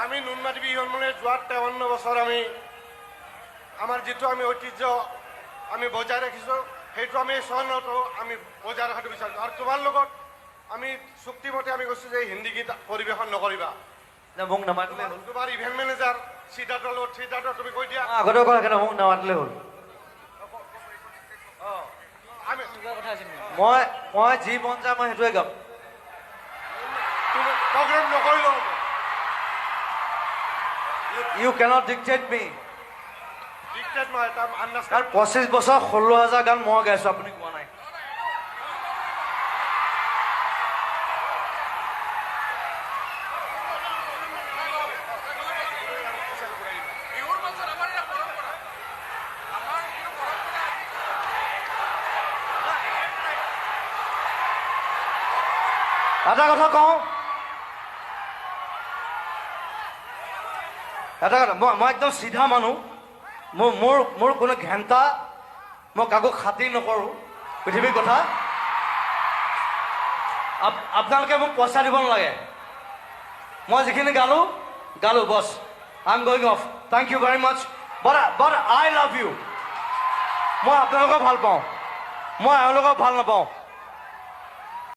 আমি নুনমাটি বিহু সন্মিলনে যোৱা 53 বছৰ আমি আমাৰ যিটো আমি ঐতিহ্য আমি বজাই ৰাখিছোঁ, সেইটো আমি চনতো আমি বজাই ৰখাটো বিচাৰিছোঁ। আৰু তোমাৰ লগত আমি চুক্তিমতে আমি কৈছোঁ যে হিন্দী গীত পৰিৱেশন নকৰিবা। নাই, মোক নামাতিলে হ'ল। তোমাৰ ইভেণ্ট মেনেজাৰ সিদ্ধাৰ্থৰ লগত, সিদ্ধাৰ্থ, তুমি কৈ দিয়া। মই আগতেও কওঁ, সেইকাৰণে মোক নামাতিলে হ'ল। আমি মই যি মন যায় মই সেইটোৱে গাম। তুমি প্ৰগ্ৰেম নকৰিলেও হ'ব। ইউ কেনট ডিকটেট মি। Dictate নহয়, এটা আন্দাজ। কাৰণ 25 বছৰ 16 হাজাৰ গান মই গাইছোঁ, আপুনি গোৱা নাই। বিহুৰ পাছত আমাৰ এটা পৰম্পৰা, আমাৰ এইটো পৰম্পৰা। এটা কথা কওঁ, এটা কথা, মই একদম চিধা মানুহ। মোৰ কোনো ঘেণ্টা, মই কাকো খাতিৰ নকৰোঁ পৃথিৱীৰ কথা। আপোনালোকে মোক পইচা দিব নালাগে। মই যিখিনি গালো গালো, বছ। I am going off. Thank you very much, but I love you. মই আপোনালোকক ভাল পাওঁ, মই এওঁলোকক ভাল নাপাওঁ।